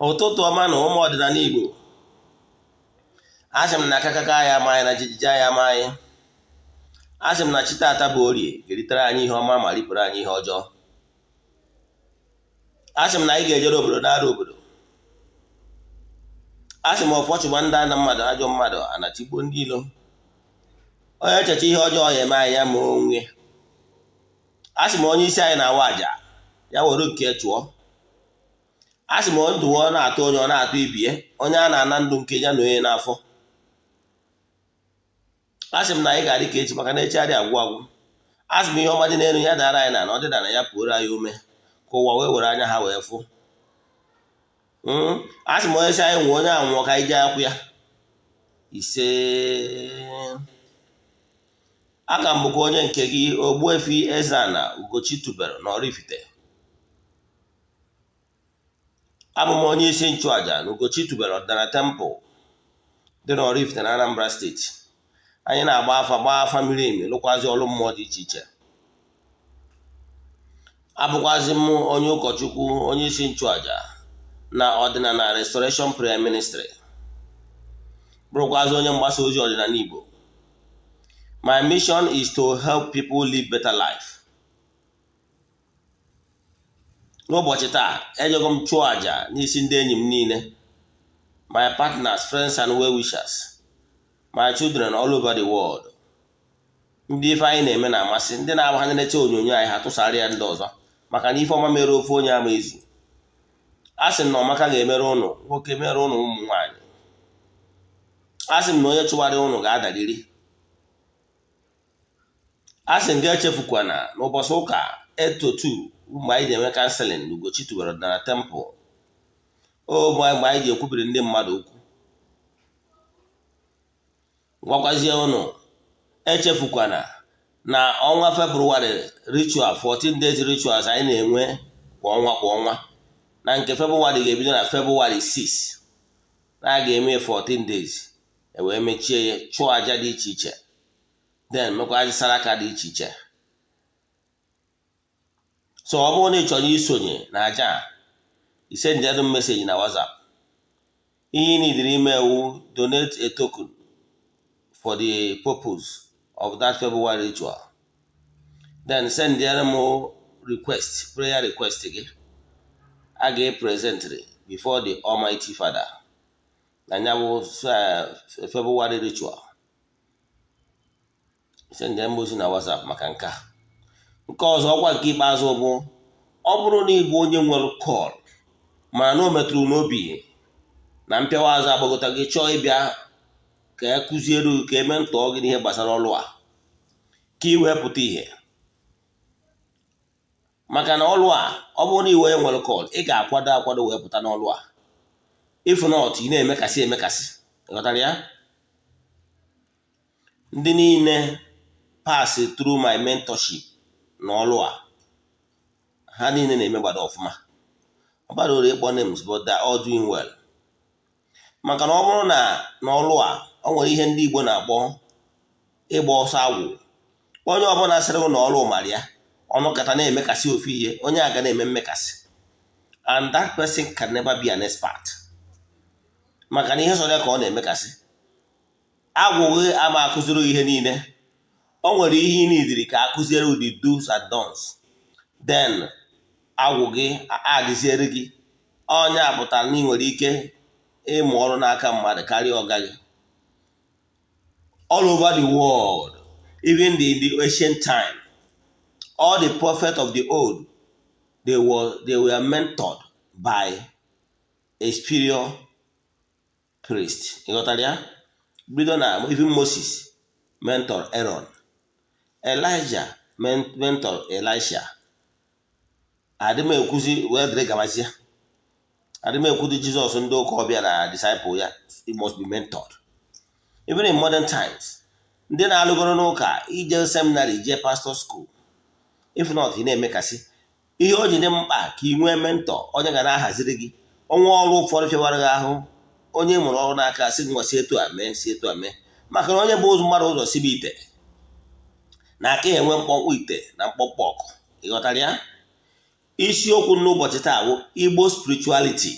Ụtụtụ ọma na ụmụ ọdịnala Igbo. Asị m na akakaka ya ama anyị na jijiji ya ama anyị. Asị m na chi tata bụ Orie ga-eritere anyị ihe ọma ma ripụrụ anyị ihe ọjọọ. Asị m na anyị ga-ejere obodo nara obodo. Asị m ọfọ chụba ndị ana mmadụ ajọ mmadụ anatigbuo ndị ilo. Onye echecha ihe ọjọọ ya eme anyị ya ma onwe. Asị m onye isi anyị na-awa àjà ya were nke chụọ. Asị m ndụ ọ na-atụ onye ọ na-atụ ibie, onye a na-ana ndụ nke ya na onye n'afọ. Asị m na anyị ga-adị ka echi maka na echi adị agwụ agwụ. Asị m ihe ọma dị n'elu ya dara anyị na na ọdịda na ya pụoro anyị ume ka ụwa wee were anya ha wee fụ. Asị m onye si anyị nwụọ onye anwụọ ka anyị jee akwụ ya. Ise, aka m bụkwa onye nke gị, Ogbuefi Eze-Ana Ugochi tubelu na Oraifite. Abụ m onye isi nchụaja na Ugochi tubelu ọdịnala temple dị na Oraifite na Anambra Steeti. Anyị na-agba afa, gbaa afa miri emi, lụkwazi ọrụ mmụọ dị iche iche. Abụkwazi m onye ụkọchukwu, onye isi nchụaja na Ọdịnala Restoration Prayer Ministry, bụrụkwazi onye mgbasa ozi ọdịnala Igbo. My mission is to help people live better life. N'ụbọchị taa, ejego m chụọ àjà n'isi ndị enyi m niile, my partners, friends and well-wishers, my children all over the world, ndị ife anyị na-eme na-amasị, ndị na-agba ha na-eche onyonyo anyị ha tụsara ya ndị ọzọ, maka na ife ọma mere ofu onye ama ezu. A sị m na ọmaka ga-emere ụnụ nwoke, mere ụnụ ụmụ nwaanyị. A sị m na onye chụwarị ụnụ ga-adariri. A sị m gị echefukwana n'ụbọchị ụka 8 to 2 mgbe anyị ji-enwe counseling na Ugochi tubelu ọdịnala temple, o mgbe anyị ji ekwubiri ndị mmadụ okwu. Gwakwazie ụnụ echefukwana na ọnwa Febụwarị ritual, 14 days rituals anyị na-enwe kwa ọnwa kwa ọnwa, na nke Febụwarị ga-ebido na Febụwarị 6, na a ga-eme 14 days, e wee mechie ya, chụọ aja dị iche iche, then mekwazi saraka dị iche iche. So ọ bụrụ na ị chọrọ isonye na aja a, i sendịrị m message na WhatsApp. Ihe ị nidiri ime wu donate a token for the purpose of that February ritual, then sendịrị m request, prayer request gị a ga-epresentịrị before the Almighty Father na ya bụ February ritual. Sendịrị m ozi na WhatsApp maka nke a. Nke ọzọ, ọkwa nke ikpeazụ bụ, ọ bụrụ na ị bụ onye nwere call mana na o metụrụ n'obi na mpịawa azụ agbagota gị, chọọ ịbịa ka e kụziere gị, ka eme ntọọ gị n'ihe gbasara ọlụ a, ka ị wee pụta ihe, maka na ọlụ a, ọ bụrụ na ị wee nwere call, ị ga-akwado akwado wee pụta n'ọlụ a. If not, ị na-emekasị emekasị. Ghọtara ya? Ndị niile pass through my mentorship na ọlụ a, ha niile na-eme gbado ọfụma. Ọ bara uru ịkpọ names, but they are all doing well, maka na ọ bụrụ na n'ọlụ a, ọ nwere ihe ndị Igbo na-akpọ ịgba ọsọ agwụ. Onye ọbụla sịrị na ọlụ mara ya ọnụkata na-emekasị ofu ihe, onye a ga na-eme mmekasị, and that person can never be an expert, maka na ihe sọrọ ya ka ọ na-emekasị. Agwụghị ama akụziri ihe niile. O nwere ihe ị nidiri ka akụziere ụdị do's and don'ts, then agwụ gị adịziere gị. Onye a pụtara na ị nwere ike ịmụ ọrụ n'aka mmadụ karịa ọga gị. All over the world, even the ancient time, all the prophets of the old, they were mentored by a superior priest. Ị ghọtara ya? Bido na even Moses mentor Aaron, Elijah mentor Elisha. Adị m ekwuzi wee dịrị gabazie. Adị m ekwuzi Jizọs, ndị ụka ọbịa na disciple ya, it must be mentored. Even in modern times, ndị na-alụgoro n'ụka, ije seminary, jee pastor school. If not, ị na-emekasị ihe. O ji dị mkpa ka ị nwee mentor, onye ga na-ahaziri gị ọnwa ọrụ ụfọdụ fịawara gị ahụ, onye mụrụ ọrụ n'aka, sị gị nwa, si etu a mee, si etu a mee, maka na onye bụ ụzọ mmadụ ụzọ sibe ite na aka enwe mkpọmkpọ ite na mkpọmkpọ ọkụ. Ịghọtara ya? Isiokwu n'ụbọchị taa bụ Igbo spirituality.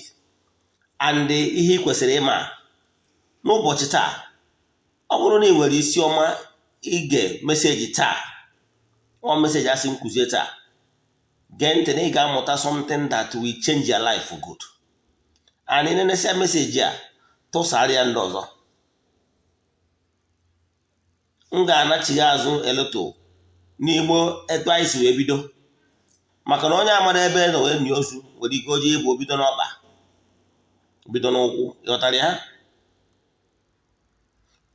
And ihe ị kwesịrị ịma n'ụbọchị taa, ọ bụrụ na ị nwere isi ọma ige message taa, ọ message asị m kụzie taa, gee ntị na ị ga-amụta something that will change your life for good. And ị na-enesia message a, tụsara ya ndị ọzọ. M ga-anachigha azụ a little n'Igbo etu anyị si wee bido, maka na onye amara ebe na wee nie ozu nwere ike oje ịbụ bido n'ọkpa, bido n'ụkwụ, ịghọtara ya?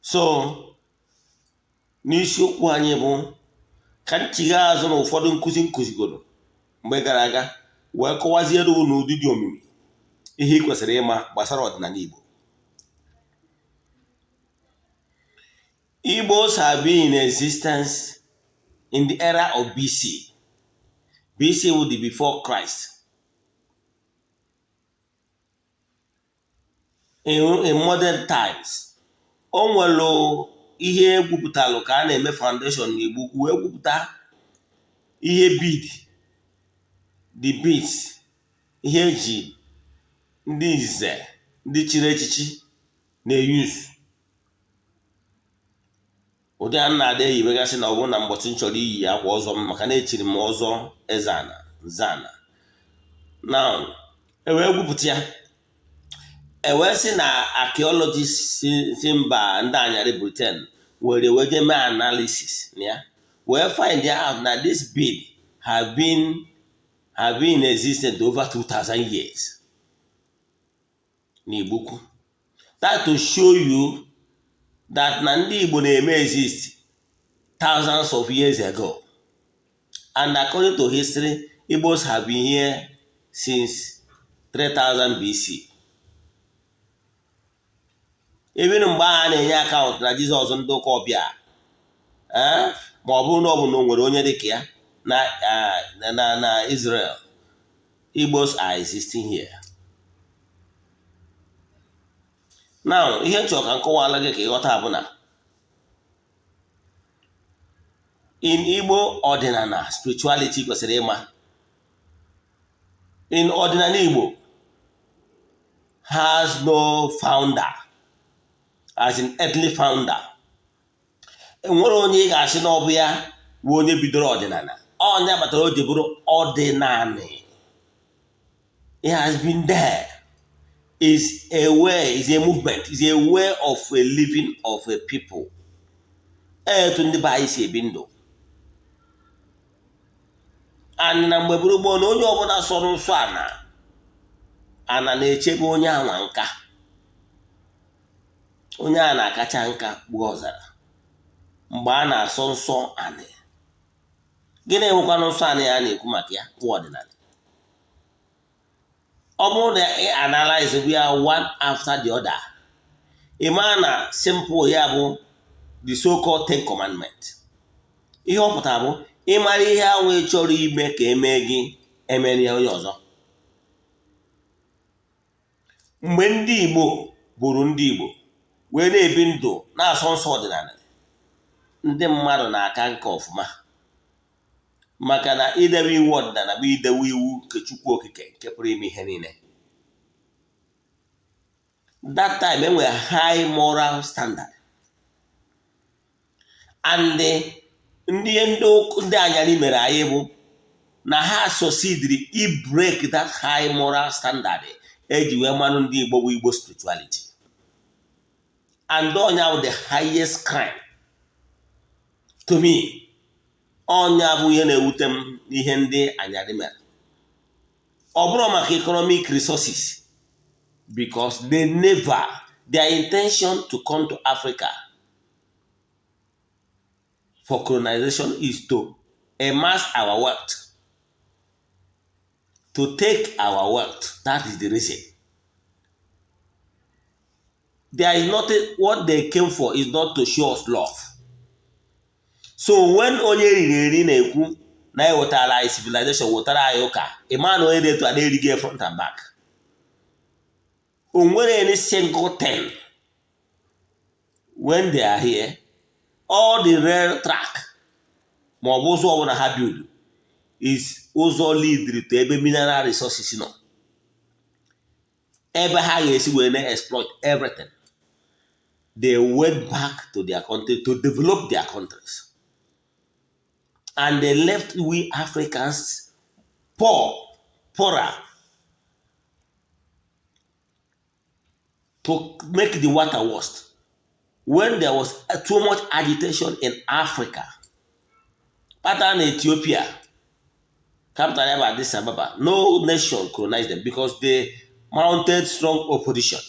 So n'isiokwu anyị bụ ka nchigha azụ na ụfọdụ nkụzi nkụzigoro mgbe gara aga wee kọwaziere unu ụdị dị omimi ihe ị kwesịrị ịma gbasara ọdịnala Igbo. Igbos have been in existence in the era of BC. BC would be before Christ. In modern times, o nwere ihe egwupụtalụ ka a na-eme foundation n'Igbo Ukwu wee gwupụta ihe bead, the beads, ihe eji ndị nze, ndị chiri echichi na-eyuzu, ụdị a na-adị eyibegasị na ọ bụrụ na mbọchị m chọrọ iyi akwa ọzọ m, maka na echiri m ọzọ eze ana nze ana. Now e wee gwupụta ya, e wee sị na archaeologist si mba ndị anyarị Britain were wee jee mee analysis na ya, wee find out na this bead have been in existence over 2000 years n'Igbo Ukwu. That to show you that na ndị Igbo na-eme exist thousands of years ago, and according to history, Igbos have been here since 3000 BC. Even mgbe a na-enye account na Jizọs ndị ụka ọbịa, ma ọ bụrụ na ọ bụ na o nwere onye dịka ya na Israel, Igbos are existing here. Now ihe m chọrọ ka m kọwala gị ka ị ghọta bụ na in Igbo ọdịnala spirituality kwesịrị ịma in ọdịnala Igbo has no founder, as in earthly founder. Enwere onye ị ga-asị na ọ bụ ya bụ onye bidoro ọdịnala. Ọ nya kpatara o ji bụrụ ọdịnala. It has been there, is a way, is a movement, is a way of a living of a people. Etu ndị be anyị si ebi ndụ, and na mgbe gburu gboo na onye ọbụla sọrọ nsọ ana, ana na-echebe onye anwa nka, onye a na-akacha nka gbuo ọzara mgbe a na-asọ nsọ anị. Gịnị nwekwanụ nsọ anị a na-ekwu maka ya bụ ọdịnala? Ọ bụrụ na ị analyze ya one after the other, ị maa na simple ya bụ the so-called Ten Commandment. Ihe ọ pụtara bụ ịmara ihe ahụ ị chọrọ ime ka emee gị, emere ya onye ọzọ. Mgbe ndị Igbo bụrụ ndị Igbo wee na-ebi ndụ na-asọ nsọ ọdịnala, ndị mmadụ na-aka nka ọfụma, maka na idebe iwu ọdịnala bụ idewe iwu nke Chukwu Okike nke pụrụ ime ihe niile. That time enwere high moral standard, and ndị ndị anyarị mere anyị bụ na ha succeeded i break that high moral standard eji wee manụ ndị Igbo bụ Igbo spirituality, and ọ nya bụ the highest crime to me. Ọ nya bụ ihe na-ewute m n'ihe ndị anyarị mere. Ọ bụrụ maka economic resources, because they never, their intention to come to Africa for colonization is to amass our wealth, to take our wealth. That is the reason. There is nothing, what they came for is not to show us love. So when onye eriri eri na-ekwu na ewetara anyị civilization, wetara anyị ụka, ị ma na onye dị etu a na-erighị front and back. O nwere any single thing when they are here, all the rail track ma ọ bụ ụzọ ọbụla ha build is ụzọ lead to ebe mineral resources nọ. Ebe ha ga-esi wee na-exploit everything. They went back to their country to develop their countries. And they left we Africans poor, poorer, to make the water worse. When there was too much agitation in Africa, pattern Ethiopia, capital ever Addis Ababa, no nation colonized them because they mounted strong opposition.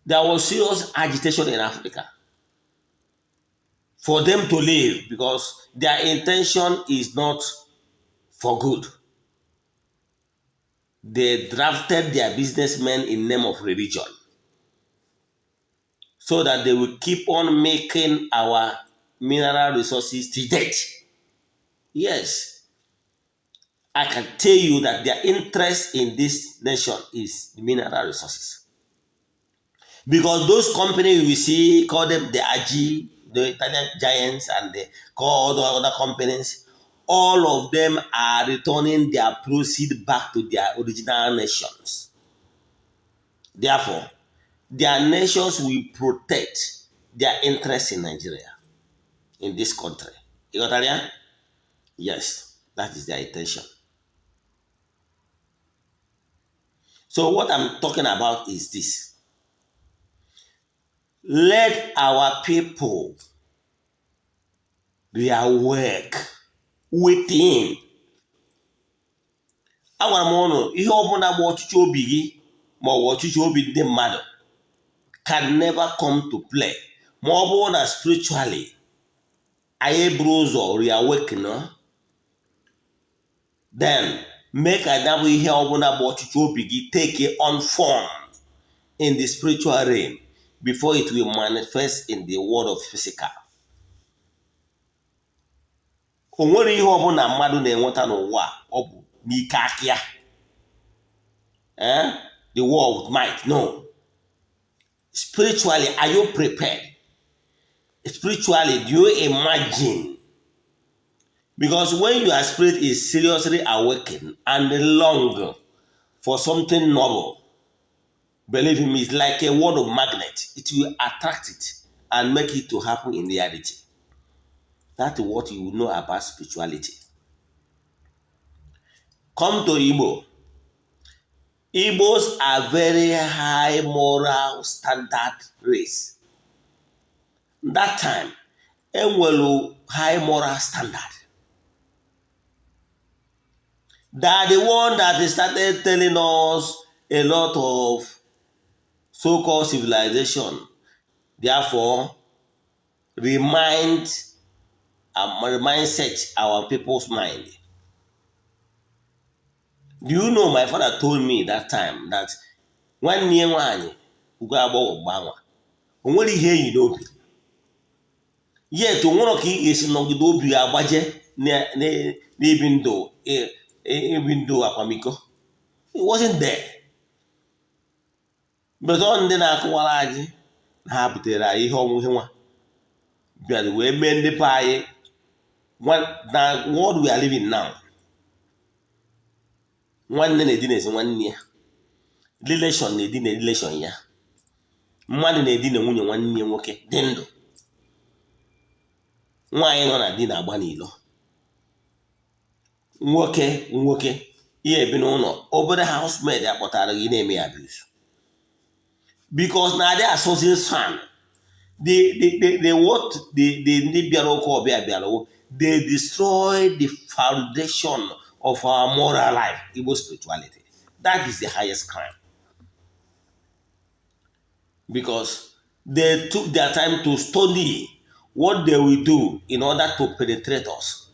There was serious agitation in Africa for them to leave because their intention is not for good. They drafted their businessmen in name of religion so that they will keep on making our mineral resources to date. Yes, I can tell you that their interest in this nation is mineral resources. Because those companies we see, call them the AG, the Italian giants, and they call all the other companies, all of them are returning their proceeds back to their original nations. Therefore, their nations will protect their interests in Nigeria, in this country. You got that? Yeah? Yes, that is their intention. So what I'm talking about is this. Let our people their work within. Agwara m ụnụ, ihe ọbụla bụ ọchịchị obi gị ma ọ bụ ọchịchị obi ndị mmadụ can never come to play ma ọ bụrụ na spiritually anyị buru ụzọ reawaken, then mee ka ya bụ ihe ọbụla bụ ọchịchị obi gị take on form in the spiritual realm before it will manifest in the world of physical. O nwere ihe ọbụla mmadụ na-enweta n'ụwa a, ọ bụ n'ike aka ya, eh? The world with might, no. Spiritually, are you prepared? Spiritually, do you imagine? Because when your spirit is seriously awakened and long for something noble, believe me, it's like a word of magnet. It will attract it and make it to happen in reality. That's what you know about spirituality. Come to Igbo. Igbos are very high moral standard race. That time, enwelu high moral standard. They are the one that started telling us a lot of so-called civilization. Therefore, remind set our people's mind. Do you know, my father told me that time that nwanne ya nwaanyị ugo agbọghọ mgbanwa o nwere ihe enyi n'obi, yet o nwere ka ị ga-esi nọgide obi ya agbaje n'ibi ndụ, ibi ndụ akwamiko. It wasn't there. But ọ ndị na-akụwara anyị na ha butere anyị ihe ọnwụ, ihe nwa bịara wee mee ndị be anyị na world we are living now. Nwanne na-edina ezi nwanne ya, relation na-edina relation ya, mmadụ na-edina nwunye nwanne ya nwoke dị ndụ, nwaanyị nọ na di na-agba n'ilo, nwoke nwoke ihe ebi n'ụlọ, obere housemaid ya kpọtara gị na-eme ya abuse because na adị asụzi nsọ ala. The what the ndị bịara ụka ọbịa bịara, they destroy the foundation of our moral life, Igbo spirituality. That is the highest crime because they took their time to study what they will do in order to penetrate us,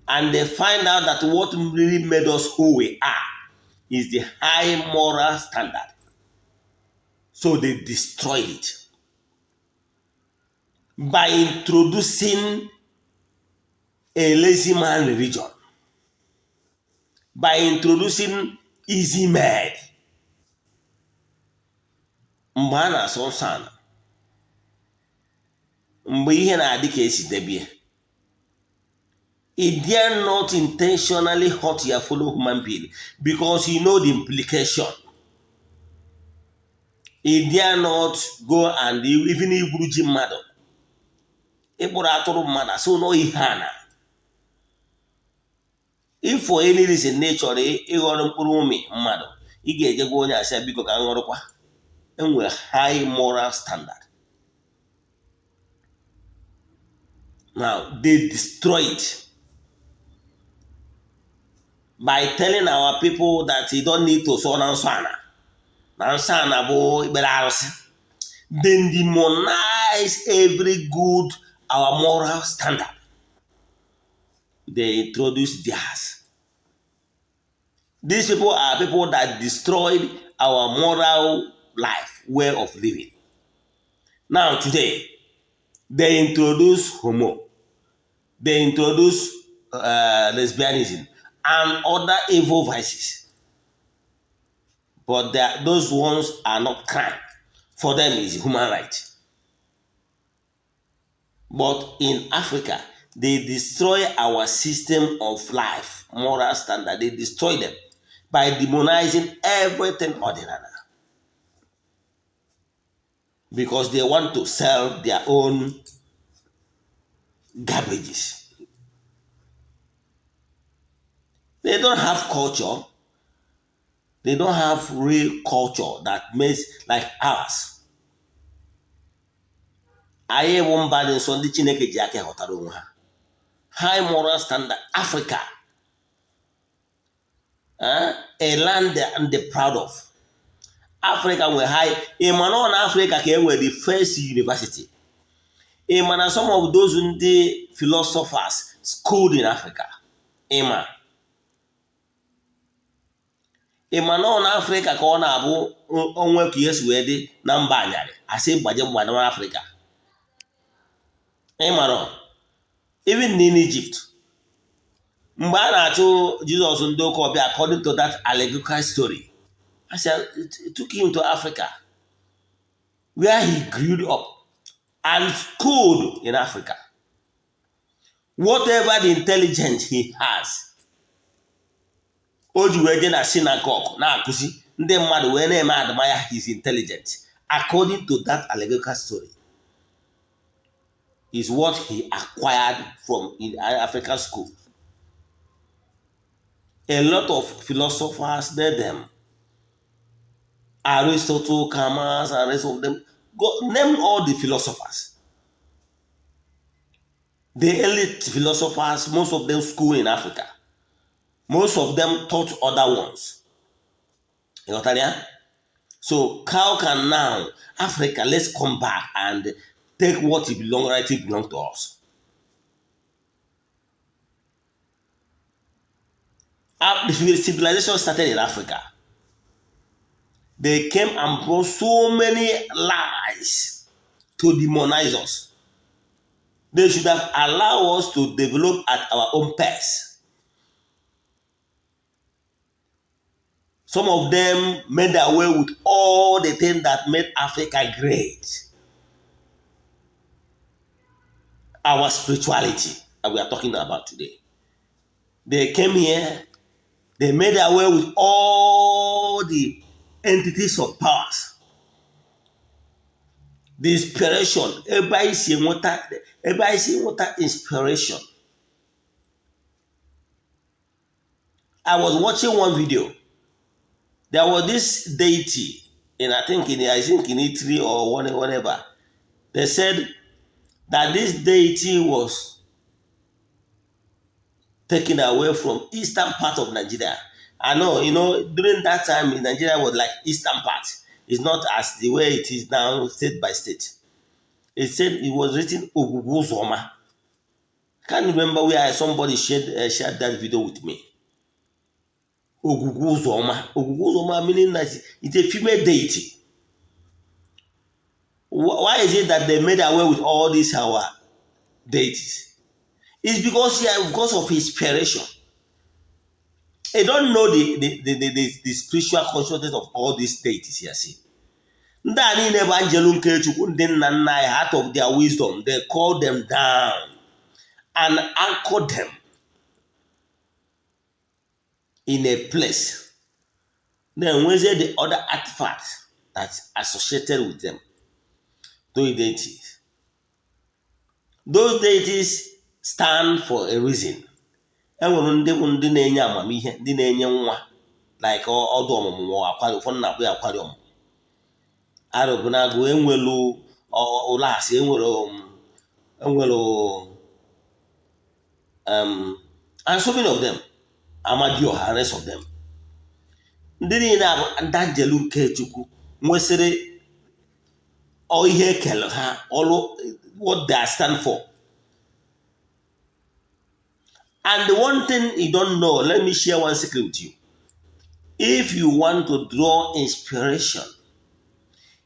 and they find out that what really made us who we are is the high moral standard. So they destroyed it by introducing a lazy man religion, by introducing easy made. Mgbe a na-asọ nsọ ala, mgbe ihe na-adị ka esi debie, You dare not intentionally hurt your fellow human being because you know the implication. You dare not go and even igburu ji mmadụ, ịkpụrụ atụrụ mmadụ, asị ụlọ ihe a na if for any reason na ị chọrọ ịghọrọ mkpụrụ ụmị mmadụ, ị ga-eje gwa onye asị ya, biko ka m ghọrọkwa. Enwere high moral standard. Now they destroy it by telling our people that you don't need to sọ na nsọ ana, na nsọ ana bụ ikpere arụsị. They demonize every good, our moral standard. They introduce theirs. These people are people that destroyed our moral life, way of living. Now today, they introduce homo, they introduce lesbianism and other evil vices. But those ones are not crime. For them, it's human right. But in Africa, they destroy our system of life, moral standard. They destroy them by demonizing everything ordinary. Because they want to sell their own garbages. They don't have culture. They don't have real culture that makes like ours. Anyị bụ mba dị nsọ ndị Chineke ji aka ghọtara onwe ha. High moral standard. Africa, a land they're proud of. Africa nwere high. Ị ma na ọ na Africa ka e nwere the first university. Ị ma na some of those ndị philosophers schooled in Africa. Ị ma na ọ na Africa ka ọ na-abụ onwe ka ihe si wee dị na mba anyarị asị gbaje mgba na Africa. Ị mara even in Egypt mgbe a na-achụ Jizọs ndị ụka ọbịa, according to that allegorical story, I said it took him to Africa where he grew up and schooled in Africa. Whatever the intelligence he has, o ji wee jee na synagogue na-akụzi ndị mmadụ wee na-eme admire his intelligence according to that allegorical story is what he acquired from in African school. A lot of philosophers, them, Aristotle, Camus, and rest of them, go name all the philosophers. The elite philosophers, most of them school in Africa. Most of them taught other ones. You got that? So how can now Africa, let's come back and take what it belong, rightly belong to us. The civilization started in Africa. They came and brought so many lies to demonize us. They should have allowed us to develop at our own pace. Some of them made their way with all the things that made Africa great. Our spirituality that we are talking about today. They came here, they made their way with all the entities of powers. The inspiration, ebe si enweta inspiration. I was watching one video. There was this deity in I think in Italy or whatever. They said that this deity was taken away from eastern part of Nigeria. I know, you know, during that time in Nigeria was like eastern part. It's not as the way it is now, state by state. It said it was written Ogugu Zoma. I can't remember where somebody shared that video with me. Ogugu Zoma. Ogugu Zoma meaning that it's a female deity. Why is it that they made away with all these our deities? It's because of inspiration. They don't know the spiritual consciousness of all these deities here. See, ndị a niile bụ angelu nke Chukwu, ndị nna nna anyị, out of their wisdom, they call them down and anchor them in a place, na-enwezie the other artifacts that's associated with them, those deities. Those deities stand for a reason. Enwere ndị bụ ndị na-enye amamihe, ndị na-enye nwa, like ọdụ ọmụmụ ma akwari. Ụfọdụ na-akpọ ya akwari ọmụmụ, arụbụnagụ. Enwelu ụlasị, enwere and so many of them, Amadioha and rest of them. Ndị niile a bụ ndị anjelu nke Chukwu nwesịrị ihe ekele ha ọlụ, what they stand for. And the one thing you don't know, let me share one secret with you. If you want to draw inspiration,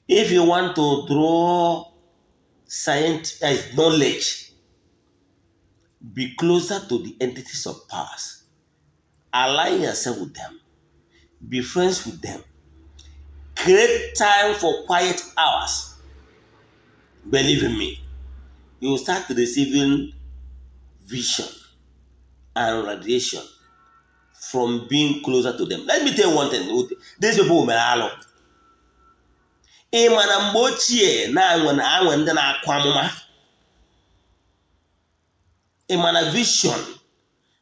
if you want to draw science knowledge, be closer to the entities of powers. Align yourself with them, be friends with them, create time for quiet hours. Believe in me, you will start receiving vision and radiation from being closer to them. Let me tell you one thing. These people mere alụ. Ị ma na mgbe ochie na-anwe anwe ndị na-akụ amụma? Ị ma na vision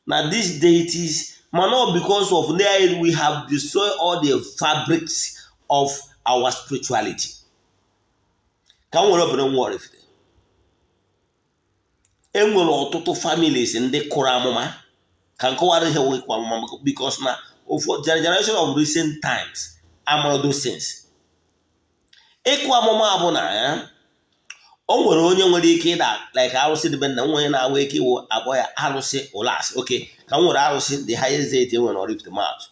na these deities, mana ọ because of there we have destroyed all the fabrics of our spirituality. Ka m nwere obere nwa Oraifite, e nwere ọtụtụ families ndị kụrụ amụma. Ka nkọwara ihe wụ ịkụ amụma, because na ụfọdụ generation of recent times amara those things. Ịkụ amụma bụ na ya o nwere onye nwere ike ịda like arụsị dị be nna nwe, onye na-awa ike iwu akpọ ya arụsị ụlasị. Oke ka m nwere arụsị, the highest deity enwere Oraifite mouth,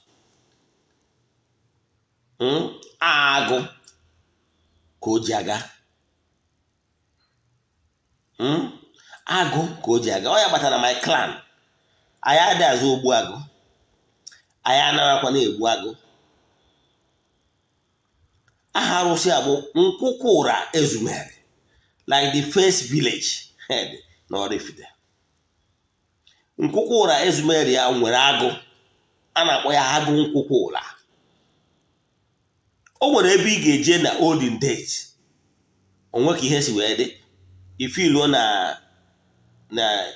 agụ ka o ji aga. Agụ ka o ji aga. Ọ ya kpatara my clan, anyị adịghị azụ ogbu agụ, anyị anaghịkwa na-egbu agụ. Aha arụsị a bụ Nkwụkwụ Ụra Ezumere, like the first village head na Oraifite. Nkwụkwụ Ụra Ezumere ya nwere agụ a na-akpọ ya agụ Nkwụkwụ Ụra. O nwere ebe ị ga-eje na olden days, onwe ka ihe si wee dị, ifiluo na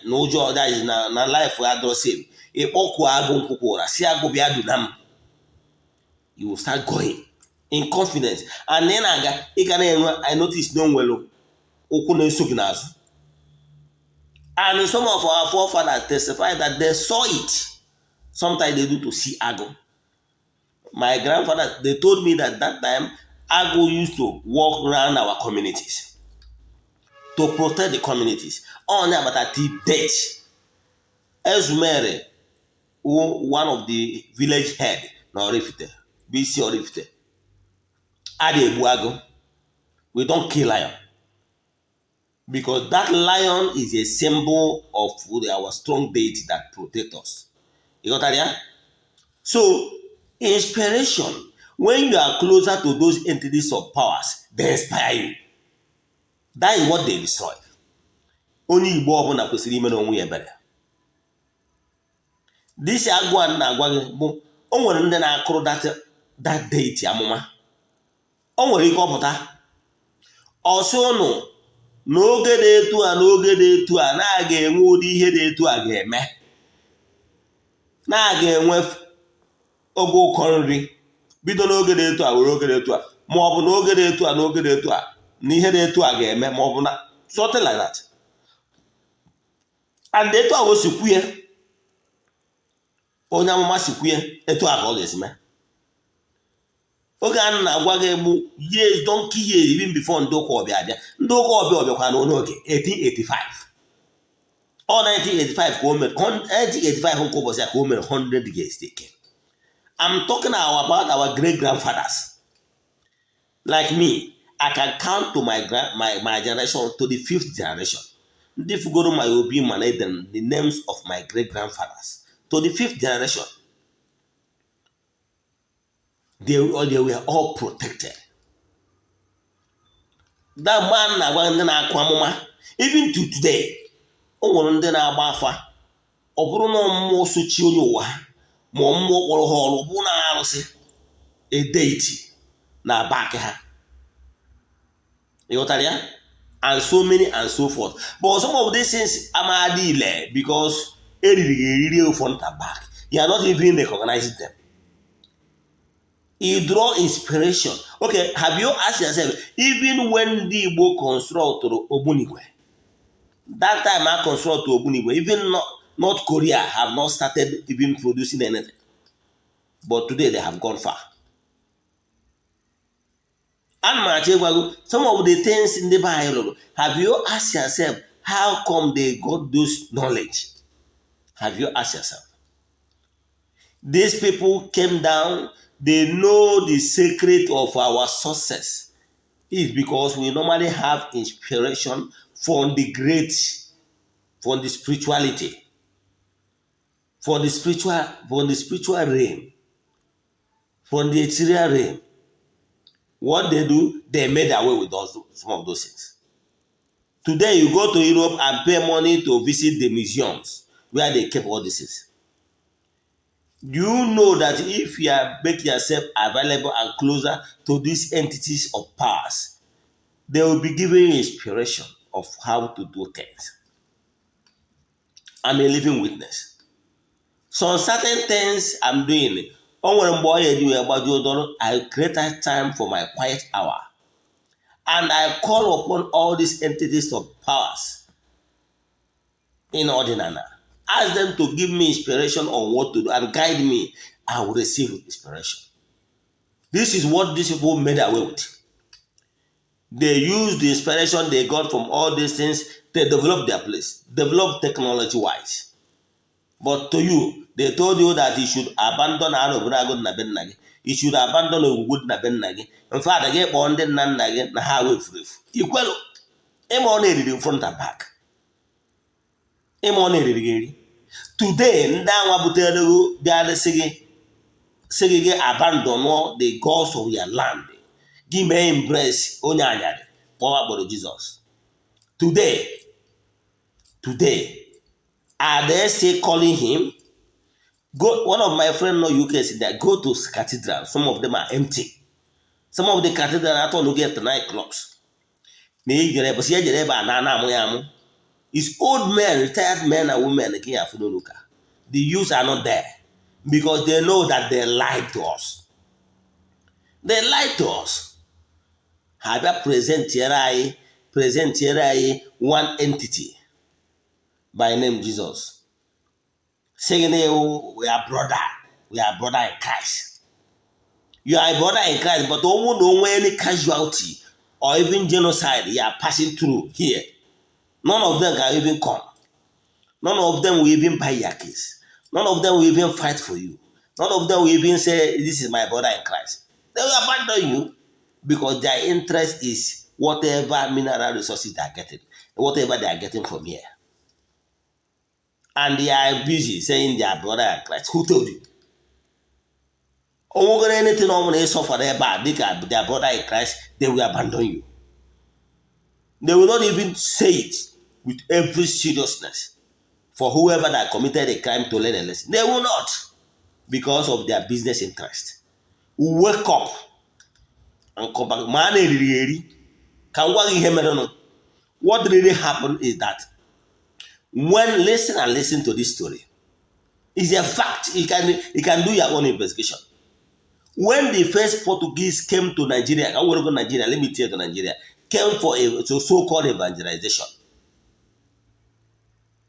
ụjọ, that is na life adịrọ safe, ịkpọkuo agụ Nkwụkwụ Ụra, si agụ bịa duna m, you will start going in confidence. And ị na-aga, ị ga na-enwe, I notice na o nwere ụkwụ na-eso gị n'azụ. And some of our forefathers testify that they saw it. Sometimes they do to see agụ. My grandfather, they told me that that time agụ used to walk around our communities to protect the communities. Onye agbata till death, Ezumere wụ one of the village head na Oraifite, bụ isi Oraifite. A na-egbu agụ. We don't kill lion because that lion is a symbol of our strong deity that protect us. You got ya? So inspiration, when you are closer to those entities of powers, they inspire you. That is what they destroy. Onye Igbo ọbụla kwesịrị ime n'onwe ya ebere. This agụ a na-agwa gị bụ o nwere ndị na-akụrụ that deity amụma. O nwere ike ọpụta ọsị ụnụ n'oge dị etu a, n'oge dị etu a, na-aga enwe ụdị ihe dị etu a ga-eme, na-aga enwe oge ụkọ nri bido n'oge dị etu a were oge dị etu a, ma ọ bụ n'oge dị etu a, n'oge dị etu a, na ihe dị etu a ga-eme, ma ọ bụ na something like that. And etu a o si kwuye, onye amụma si kwuye, etu a ka ọ ga-esi mee. Oge a na-agwa gị egbu years, donkey years, even before ndị ụka ọbịa abịa. Ndị ụka ọbịa ọbịakwa n'oge 1885, ọ 1985 ka o mere, 1985 nke ụbọchị a ka o mere 100 years take. I'm talking about our great grandfathers. Like me, I can count to my generation to the fifth generation. Ndị fugoro my obi mana the names of my great grandfathers to the fifth generation, they were all protected. That man na-agwa ndị na-akụ amụma, even to today, o nwere ndị na-agba afa, ọ bụrụ na mmụọ sochi onye ụwa ha. Ma mmụọ kpọrọ ha ọrụ bụ na arụsị, a deity na back ha. Ịghọtara ya? And so many and so forth. But some of these things amadị ile because eriri gị eriri front and back. You are not even recognizing them. You draw inspiration. Okay, have you asked yourself, even when ndị Igbo construct Ogbunigwe, that time I construct Ogbunigwe, even not, North Korea have not started even producing anything, but today they have gone far. Ana m achọ ịgwa gị some of the things ndị be anyị rụrụ. Have you asked yourself how come they got those knowledge? Have you asked yourself? These people came down, they know the secret of our success is because we normally have inspiration from the great, from the spirituality, from the spiritual realm, from the ethereal realm. What they do, they made away with those, some of those things. Today, you go to Europe and pay money to visit the museums where they keep all these things. Do you know that if you are make yourself available and closer to these entities of powers, they will be giving you inspiration of how to do things? I'm a living witness. Some certain things I'm doing, o nwere mgbe ọ ya eji wee gbajuo dọrọ. I create that time for my quiet hour and I call upon all these entities of powers in ọdịnala, ask them to give me inspiration on what to do and guide me. I will receive inspiration. This is what these people made away with. They used the inspiration they got from all these things. They developed their place, develop technology wise. But to you, they told you that you should abandon anụ obodo na be nna gị, you should abandon ogwugwu dị na be nna gị. In fact, gị kpọọ ndị nna nna gị na ha wee furu efu. Ikwelu ịma ọ na-eriri front and back, ịma ọ na-eriri gị eri. Today, ndị anwa butere gị bịara sị gị, sị gị gị abandon the gods of your land, gị mee embrace onye anyarị kpọwa kpọrọ Jizọs. Today, today, are they still calling him? Go, one of my friend no UK said that go to cathedral, some of them are empty. Some of the cathedral atọ no get night clubs. Na ijere ebe si ejere ebe a na ana amụ ya amụ. It's old men, retired men and women ka ya afụ n'ụka. The youths are not there because they know that they lied to us. They lied to us. Ha bịa presentiere anyị one entity by name Jesus, saying, "We are brother, we are brother in Christ." You are a brother in Christ, but onwe na onwe any casualty or even genocide you are passing through here, none of them can even come. None of them will even buy your case. None of them will even fight for you. None of them will even say, "This is my brother in Christ." They will abandon you because their interest is whatever mineral resources they are getting, whatever they are getting from here. And they are busy saying they are brother in Christ. Who told you? Onwegoro anything ọ bụla ị suffer ebe a dịka their brother in Christ, they will abandon you. They will not even say it with every seriousness for whoever that committed a crime to learn a lesson. They will not, because of their business interest. Wake up and come back. Ma a na-eriri eri ka m gwa gị ihe merenụ. What really happened is that when, listen and listen to this story, it's a fact. You can do your own investigation. When the first Portuguese came to Nigeria, I want to go Nigeria, let me tell you, to Nigeria, came for a so-called evangelization.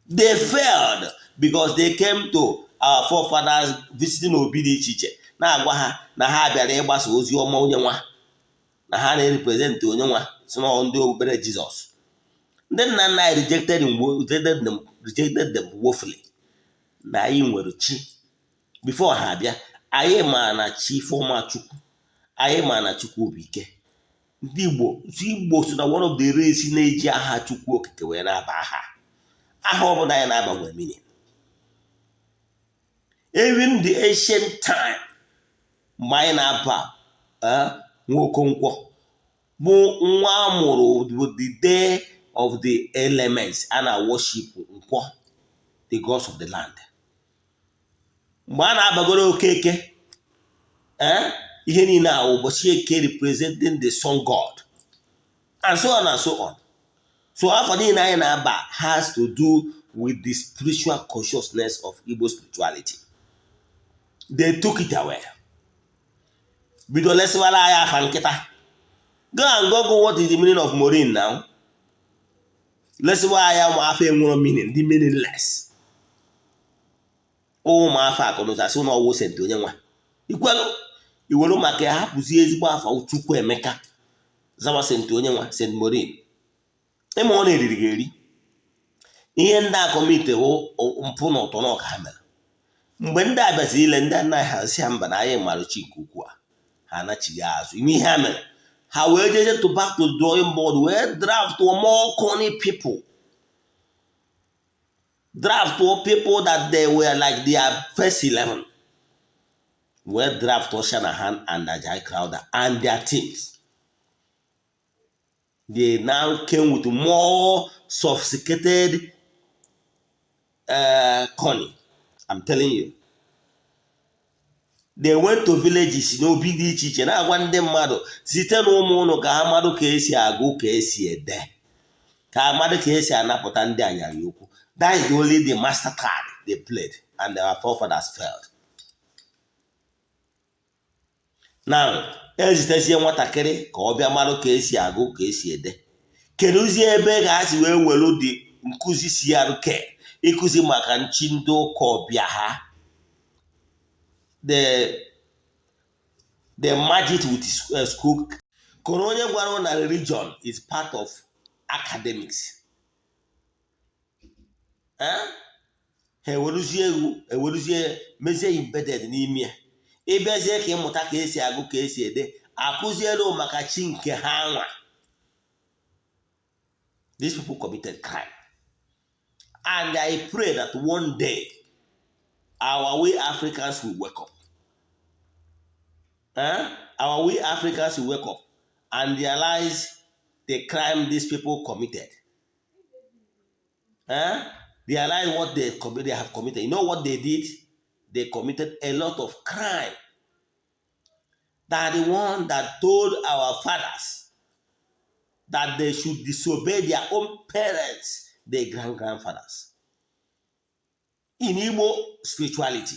They failed because they came to our forefathers, visiting obi dị iche iche, na-agwa ha na ha bịara ịgbasa ozi ọma onye nwa na ha na-represent onye nwa si na ndị okpukpere Jizọs. Ndị nna nna anyị rejected them woefully. Na anyị nwere chi before ha abịa. Anyị ma na chi fọma Chukwu, anyị ma na Chukwu bụ ike. Ndị Igbo, Igbo so na one of the race na-eji aha Chukwu Okike wee na-aba aha. Aha ọbụla anyị na-aba nwere meaning. Even the ancient time, mgbe anyị na-aba Nwokonkwọ bụ nwa amụrụ bụ the day of the elements, a na worship Nkwọ, the gods of the land. Mgbe a na-abagoro Okeke, ihe niile a, ụbọchị Eke representing the sun god and so on and so on. So afọ niile anyị na-aba has to do with the spiritual consciousness of Igbo spirituality. They took it away, bido lesịwara anyị afa nkịta. Go and google what is the meaning of Maureen now. Lesịwa anyị ụmụ afọ enwero meaning, dị meaningless. Ụmụ afọ akụnụza asị na ọwụ sent onye nwa ikwelu iwere maka ya hapụzie ezigbo afa Chukwu Emeka, zawa sent onye nwa, St. Maureen. Ịma ọ na-eriri gị eri. Ihe ndị a commit hụ mpụ na ụtọ na ọka ha mere. Mgbe ndị a bịaziri ile ndị anaghị hazi ha mba na anyị mara chi nke ukwuu a, ha anachighị azụ ime ihe ha mere. Ha wee jeje to back to drawing board, wee draft more cunny people, draft people that they were like their first 11, wee draft Shanahan and Ajayi Crowther and their teams. They now came with more sophisticated cunning. I'm telling you, they went to villages, n'obi dị iche iche, na-agwa ndị mmadụ site na ụmụ ụnụ ka ha marụ ka esi agụ, ka esi ede, ka ha marụ ka esi anapụta ndị anyarị okwu. That is only the master card they played, and our forefathers failed. Now ezitezie nwatakịrị ka ọ bịa marụ ka esi agụ, ka esi ede. Kedụzie ebe ka ha si wee welu dị nkụzi CRK, ịkụzi maka nchi ndị ụka ọbịa ha? The merge it with school. Kụrụ onye gwara na religion is part of academics, eh? Ha eweruzie egwu, eweruzie mezie embedded n'ime ya. Ịbịazie ka ịmụta ka esi agụ, ka esi ede, akụziere maka chi nke ha nwa. These people committed crime, and I pray that one day our we Africans will wake up, eh? Our we Africans will wake up and realize the crime these people committed, eh? Realize what they have committed. You know what they did? They committed a lot of crime. That the one that told our fathers that they should disobey their own parents, their grand grandfathers. In Igbo spirituality,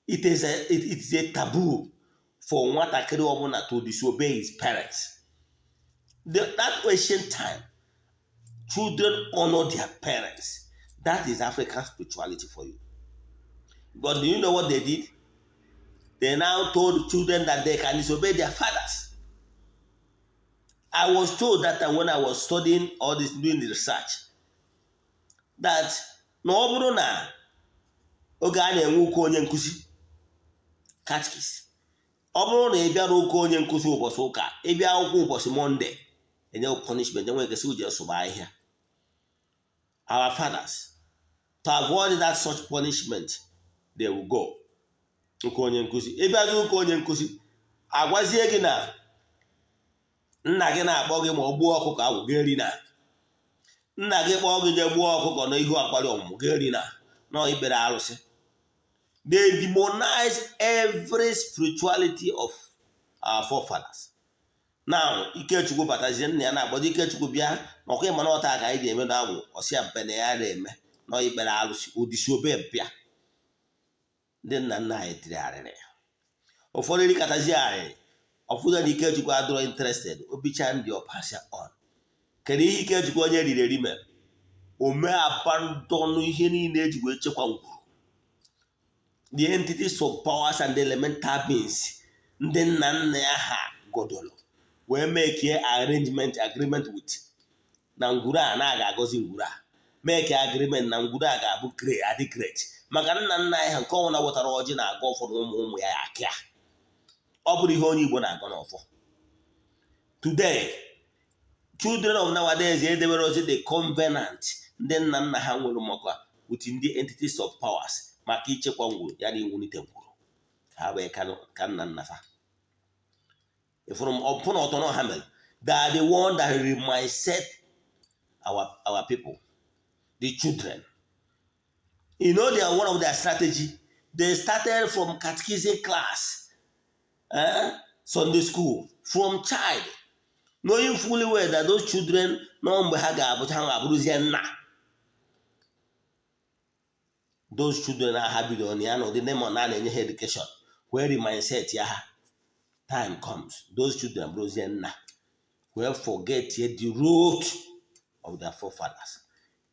it is a taboo for nwatakịrị ọbụla to disobey his parents. That ancient time, children honor their parents. That is African spirituality for you. But do you know what they did? They now told children that they can disobey their fathers. I was told that time when I was studying all this, doing the research, that na ọ bụrụ na oge a na-enwe ụka onye nkụzi, catechist, ọ bụrụ na ị bịara ụka onye nkụzi ụbọchị ụka, ịbịa akwụkwọ ụbọchị Monday, enye punishment, enwe kesị uje sụba ahịhịa. Our fathers, to avoid that such punishment, they will go ụka onye nkụzi. Ịbịazi ụka onye nkụzi, agwazie gị na nna gị na-akpọ gị ma ọ gbuo ọkụkọ agwụ gị eri, na nna gị kpọọ gị jee gbuo ọkụkọ na ihu akwari ọmụmụ gị eri, na nọ ikpere arụsị. They demonize every spirituality of our forefathers. Now Ikechukwu batazie, nna ya na-agbado Ikechukwu bịa na ọkwa ịma na ọta ka anyị ga-eme na agwụ ọsịa mpe na ya na-eme nọ ikpere arụsị ụdịsi obe bịa. Ndị nna nna anyị tiri arịrị, ụfọdụ rikatazie arịrị ọfụza na Ikechukwu adịrọ interested, obicha ndị ọpasịa on. Kedu ihe Ikechukwu onye riri eri mere? O mee abandon ihe niile eji wee chekwa ngwuru, the entities of powers and elemental beings ndị nna nna ya ha godoro wee make arrangement, agreement with, na ngwuru a na-aga agọzi ngwuru a, make agreement na ngwuru a ga-abụ great, adị great, maka nna nna anyị ha nke ọnwụna wetara ọjị na-agọ ụfọdụ ụmụ ụmụ ya akịa. Ọ bụrụ ihe onye Igbo na-agọ n'ọfọ. Today, children of nowadays edebere ozi the covenant ndị nna nna ha nwere maka with ndị entities of powers, maka ichekwa ngwuru ya na iwulite ngwuru ha wee ka nna nna fa. Ifụrụ m ọpụ na ọtọ na ha mere. They are the one that remindset our people, the children. You know, they are one of their strategy. They started from catechism class, eh? Sunday school, from child, knowing fully well that those children nọ mgbe ha ga-abụcha, ha ga-abụrụzie nna. Those children ha bidoro na ya na ụdị name na na-enye ha education where the mindset ya ha, time comes, those children bụrụzie nna wee forget the root of their forefathers.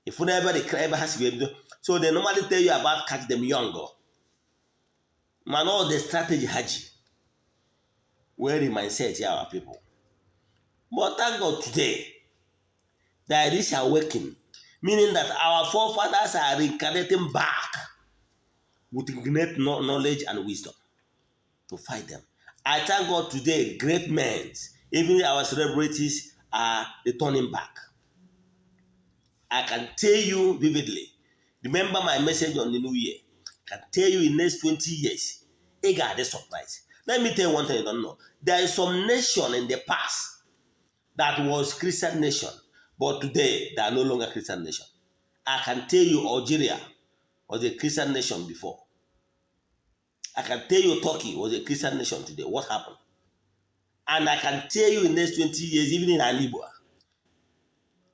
Ifu na ebe the ebe ha si wee bido. So they normally tell you about catch them young, mana all the strategy ha ji wee re-mindset ya our people. But thank God, today there is awakening, meaning that our forefathers are reincarnating back with great knowledge and wisdom to fight them. I thank God, today great men, even our celebrities, are returning back. I can tell you vividly, remember my message on the new year, I can tell you in next 20 years, ị ga-adị surprise. Let me tell you one thing you don't know. There is some nation in the past that was Christian nation, but today they are no longer Christian nation. I can tell you Algeria was a Christian nation before. I can tell you Turkey was a Christian nation. Today, what happened? And I can tell you in next 20 years, even in Igbo,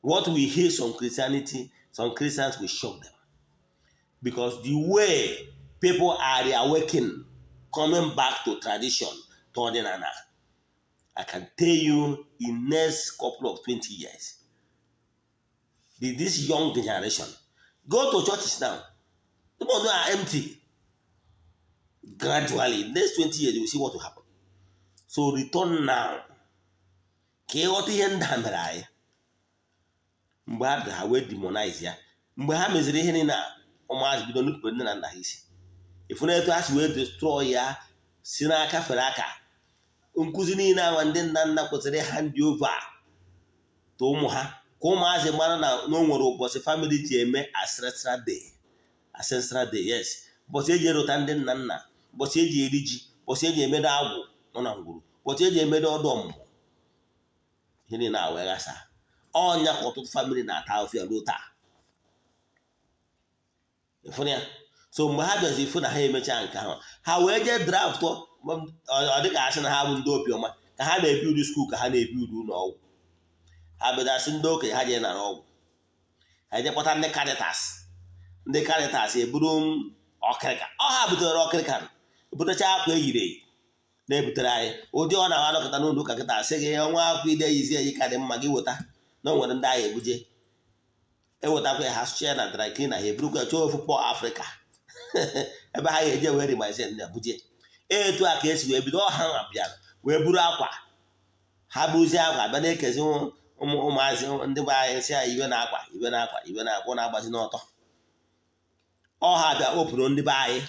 what we hear some Christianity, some Christians will shock them. Because the way people are reawakening, coming back to tradition, to ọdịnala, I can tell you in next couple of 20 years, this young generation, go to churches now, the ones are empty. Gradually, next 20 years, you will see what will happen. So return now. Ka ịghọta ihe ndị a mere anyị mgbe ha bịara, ha wee demonize ya. Mgbe ha meziri ihe niile a, ụmụazị bido nupụrụ nne na nna ha isi. Ịfụ na etu ha si wee destroy ya, si n'aka fere aka nkụzi niile ahụ ndị nna nna kwesịrị hand over to ụmụ ha, ka ụmụazị mara na o nwere ụbọchị family ji eme ancestral day. Ancestral day, yes, ụbọchị eji erota ndị nna nna, ụbọchị eji eri ji, ụbọchị eji emedo agwụ nọ na ngwuru, ụbọchị eji emedo ọdụ ọmụmụ. Ihe niile a wee ghasa ọnya ka ọtụtụ family na-ata ahụfụ ya ruo taa. Ịfụrụ ya? So mgbe ha bịazi ịfụ na ha emechaa nke ahụ, ha wee jee draft. Ọ dịka asị na ha bụ ndị obiọma, ka ha na-ebi uru school, ka ha na-ebi uru ụlọ ọgwụ. Ha bịadasị ndị okenye, ha jee nara ọgwụ, ha jee kpọta ndị Caritas. Ndị Caritas eburu ọkịrịka ọ ha butere ọkịrịka, butecha akwa eyiri eyi na-ebutere anyị. Ụdị ọ na-awa anọkọta n'ụlọ ụka kịta, asị gị ọnwa akwa ide yizi eyi ka dị mma, gị weta na o nwere ndị agha ebuje ewetakwa ya, ha sụcha ya na dry cleaner, ha eburukwa ya chọọ ofu pọ Afrịka ebe ha ga-eje wee rimazie ndị abuje. Etu a ka esi wee bido. Ọha nwa bịara wee buru akwa ha, buzie akwa bịa na-ekezi ụmụ ụmụazị ndị be anyị, si ya iwe na akwa, iwe na akwa, iwe na akwa na-agbazi n'ọtọ. Ọha bịa kpopụrụ ndị be anyị,